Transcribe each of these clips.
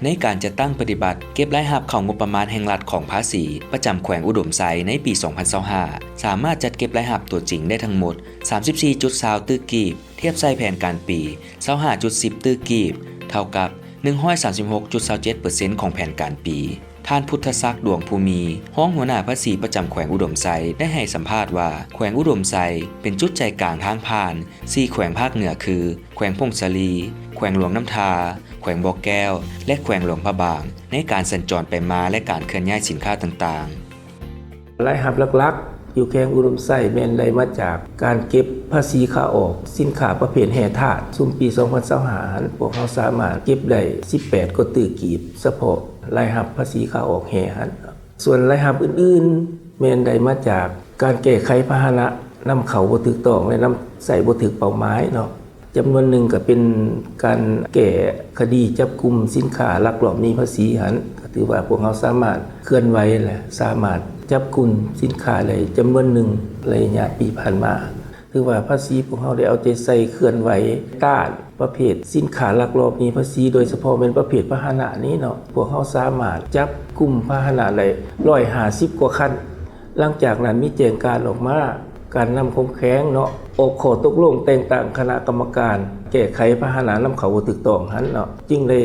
ໃນການຈັດຕັ້ງປະຕິບັດເກັບລາຍຮັບເຂົ້າງົບປະມານແຫ່ງລັດຂອງພາສີປະຈຳແຂວງອຸດົມໄຊໃນປີສອງພັນຊາວຫ້າ ສາມາດຈັດເກັບລາຍຮັບຕົວຈິງໄດ້ທັງໝົດ ສາມສິບສີ່ຈຸດຊາວຕື້ກີບ, ທຽບໃສ່ແຜນການປີ ຊາວຫ້າຈຸດສິບຕື້ກີບ, ເທົ່າກັບ ໜຶ່ງຮ້ອຍສາມສິບຫົກຈຸດຊາວເຈັດເປີເຊັນຂອງແຜນການປີ. ທ່ານ ພຸດທະສັກ ດວງພູມີ ຮອງຫົວໜ້າພາສີປະຈຳແຂວງອຸດົມໄຊ ໄດ້ໃຫ້ສຳພາດວ່າ ແຂວງອຸດົມໄຊເປັນຈຸດໃຈກາງທາງຜ່ານສີ່ແຂວງພາກເໜືອຄື ແຂວງຜົ້ງສາລີ, ແຂວງຫຼວງນ້ຳທາ, ແຂວງບໍ່ແກ້ວ ແລະ ແຂວງຫຼວງພະບາງ ໃນການສັນຈອນໄປມາ ແລະ ການເຄື່ອນຍ້າຍສິນຄ້າຕ່າງໆ. ລາຍຮັບຫຼັກໆ ຢູ່ແຂວງອຸດົມໄຊແມ່ນໄດ້ມາຈາກການເກັບພາສີຂາອອກສິນຄ້າປະເພດແຮ່ທາດ. ຊຸມປີສອງພັນຊາວຫ້າຫັ້ນ ພວກເຮົາສາມາດເກັບໄດ້ສິບແປດກວ່າຕື້ກີບ ສະເພາະລາຍຮັບພາສີຂາອອກແຮ່ຫັ້ນ. ສ່ວນລາຍຮັບອື່ນໆ ແມ່ນໄດ້ມາຈາກການແກ້ໄຂພາຫະນະນຳເຂົ້າບໍ່ຖືກຕ້ອງ ແລະ ນຳໃຊ້ບໍ່ຖືກເປົ້າໝາຍເນາະ. ຈຳນວນໜຶ່ງກໍເປັນການແກ້ຄະດີຈັບກຸມສິນຄ້າລັກລອບໜີພາສີຫັ້ນ ກໍຖືວ່າພວກເຮົາສາມາດເຄື່ອນໄຫວ ແລະ ສາມາດຈັບກຸມສິນຄ້າໄດ້ຈຳນວນໜຶ່ງໃນໄລຍະປີຜ່ານມາ. ຖືວ່າພາສີພວກເຮົາໄດ້ເອົາໃຈໃສ່ເຄື່ອນໄຫວຕ້ານປະເພດສິນຄ້າລັກລອບໜີພາສີ ໂດຍສະເພາະແມ່ນປະເພດພາຫະນະນີ້ເນາະ. ພວກເຮົາສາມາດຈັບກຸມພາຫະນະໄດ້ຮ້ອຍຫ້າສິບກວ່າຄັນ. ຫຼັງຈາກນັ້ນມີແຈ້ງການອອກມາ ການນຳຂອງແຂວງເນາະ ອອກຂໍ້ຕົກລົງແຕ່ງຕັ້ງຄະນະກຳມະການແກ້ໄຂພາຫະນະນຳເຂົ້າບໍ່ຖືກຕ້ອງຫັ້ນເນາະ ຈຶ່ງໄດ້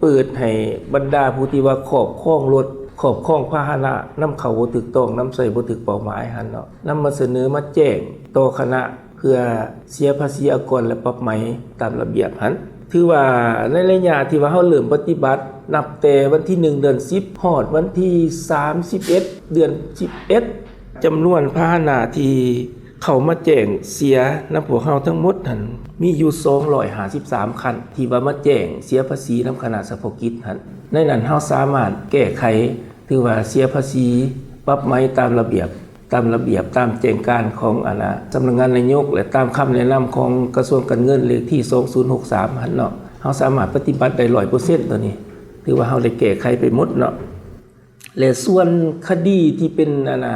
ເປີດໃຫ້ບັນດາຜູ້ທີ່ວ່າຄອບຄອງລົດ, ຄອບຄອງພາຫະນະນຳເຂົ້າບໍ່ຖືກຕ້ອງ, ນຳໃຊ້ບໍ່ຖືກເປົ້າໝາຍຫັ້ນເນາະ ນຳມາສະເໜີມາແຈ້ງຕໍ່ຄະນະ ເພື່ອເສຍພາສີອາກອນ ແລະ ປັບໃໝຕາມລະບຽບຫັ້ນ. ຖືວ່າໃນໄລຍະທີ່ວ່າເຮົາເລີ່ມປະຕິບັດ ນັບແຕ່ວັນທີໜຶ່ງ ເດືອນສິບ ຮອດວັນທີສາມສິບເອັດ ເດືອນສິບເອັດ ຈຳນວນພາຫະນະທີ່ເຂົ້າມາແຈ້ງເສຍນຳພວກເຮົາທັງໝົດຫັ້ນ ມີຢູ່ສອງຮ້ອຍຫ້າສິບສາມຄັນ ທີ່ວ່າມາແຈ້ງເສຍພາສີນຳຄະນະສະເພາະກິດຫັ້ນ. ໃນນັ້ນເຮົາສາມາດແກ້ໄຂ ຖືວ່າເສຍພາສີ ປັບໃໝຕາມລະບຽບ ຕາມລະບຽບ ຕາມແຈ້ງການຂອງ ອັນນ່າ ສຳນັກງານນາຍົກ ແລະ ຕາມຄຳແນະນຳຂອງກະຊວງການເງິນ ເລກທີສອງສູນຫົກສາມຫັ້ນເນາະ ເຮົາສາມາດປະຕິບັດໄດ້ຮ້ອຍເປີເຊັນ ໂຕນີ້ ຖືວ່າເຮົາໄດ້ແກ້ໄຂໄປໝົດເນາະ. ແລະ ສ່ວນຄະດີທີ່ເປັນ ອັນນ່າ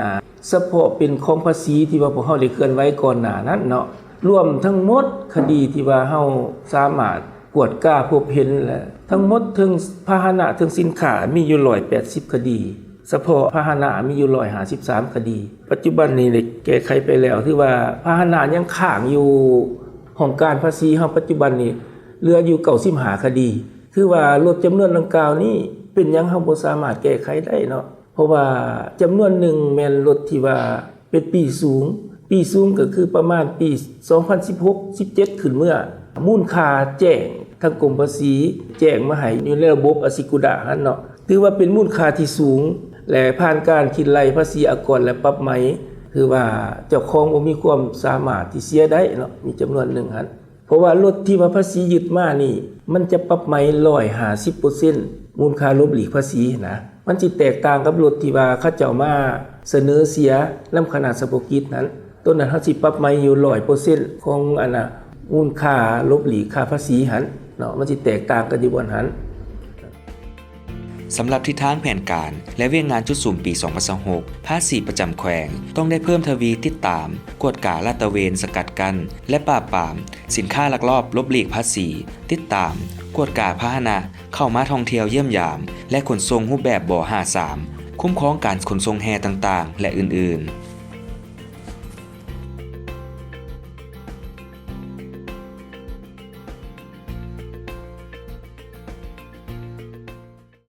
ສະເພາະເປັນຂອງພາສີ ທີ່ວ່າພວກເຮົາໄດ້ເຄື່ອນໄຫວກ່ອນໜ້ານັ້ນເນາະ ລວມທັງໝົດຄະດີທີ່ວ່າເຮົາສາມາດກວດກາພົບເຫັນ ແລະ ທັງໝົດເຖິງພາຫະນະເຖິງສິນຄ້າມີຢູ່ຮ້ອຍແປດສິບຄະດີ. ສະເພາະພາຫະນະມີຢູ່ຮ້ອຍຫ້າສິບສາມຄະດີ. ປັດຈຸບັນນີ້ໄດ້ແກ້ໄຂໄປແລ້ວ ຖືວ່າພາຫະນະຍັງຄ້າງຢູ່ຫ້ອງການພາສີເຮົາປັດຈຸບັນນີ້ເຫຼືອຢູ່ເກົ້າສິບຫ້າຄະດີ. ຖືວ່າລົດຈຳນວນດັ່ງກ່າວນີ້ ເປັນຫຍັງເຮົາບໍ່ສາມາດແກ້ໄຂໄດ້ເນາະ? ເພາະວ່າຈຳນວນໜຶ່ງແມ່ນລົດທີ່ວ່າ ເປັນປີ້ສູງ, ປີ້ສູງກໍຄືປະມານປີສອງພັນສິບຫົກ ສິບເຈັດ ຂຶ້ນເມືອ. ມູນຄ່າແຈ້ງທາງກົມພາສີແຈ້ງມາໃຫ້ຢູ່ໃນລະບົບອາຊິກຸດະຫັ້ນເນາະ ຖືວ່າເປັນມູນຄ່າທີ່ສູງ ແລະ ຜ່ານການຄິດໄລ່ພາສີອາກອນ ແລະ ປັບໃໝ ຖືວ່າເຈົ້າຂອງບໍ່ມີຄວາມສາມາດທີ່ເສຍໄດ້ເນາະ ມີຈຳນວນໜຶ່ງຫັ້ນ. ເພາະວ່າລົດທີ່ວ່າພາສີຍຶດມານີ້ ມັນຈະປັບໃໝຮ້ອຍຫ້າສິບເປີເຊັນມູນຄ່າຫຼົບຫຼີກພາສີນະ. ມັນຊິແຕກຕ່າງກັບລົດທີ່ວ່າເຂົາເຈົ້າມາສະເໜີເສຍນຳຄະນະສະເພາະກິດຫັ້ນ ໂຕນັ້ນເຮົາຊິປັບໃໝຢູ່ຮ້ອຍເປີເຊັນຂອງ ອັນນ່າ ມູນຄ່າຫຼົບຫຼີກຄ່າພາສີຫັ້ນເນາະ ມັນຊິແຕກຕ່າງກັນຢູ່ບ່ອນຫັ້ນ. ສຳລັບທິດທາງແຜນການ ແລະ ວຽກງານຈຸດສຸມປີສອງພັນຊາວຫົກ ພາສີປະຈຳແຂວງຕ້ອງໄດ້ເພີ່ມທະວີຕິດຕາມ, ກວດກາ, ລາດຕະເວນ, ສະກັດກັ້ນ ແລະ ປາບປາມສິນຄ້າລັກລອບຫຼົບຫຼີກພາສີ, ຕິດຕາມ, ກວດກາພາຫະນະ ເຂົ້າມາທ່ອງທ່ຽວຢ້ຽມຢາມ ແລະ ຂົນສົ່ງຮູບແບບ ບຫ້າສາມ ຄຸ້ມຄອງການຂົນສົ່ງແຮ່ຕ່າງໆ ແລະ ອື່ນໆ.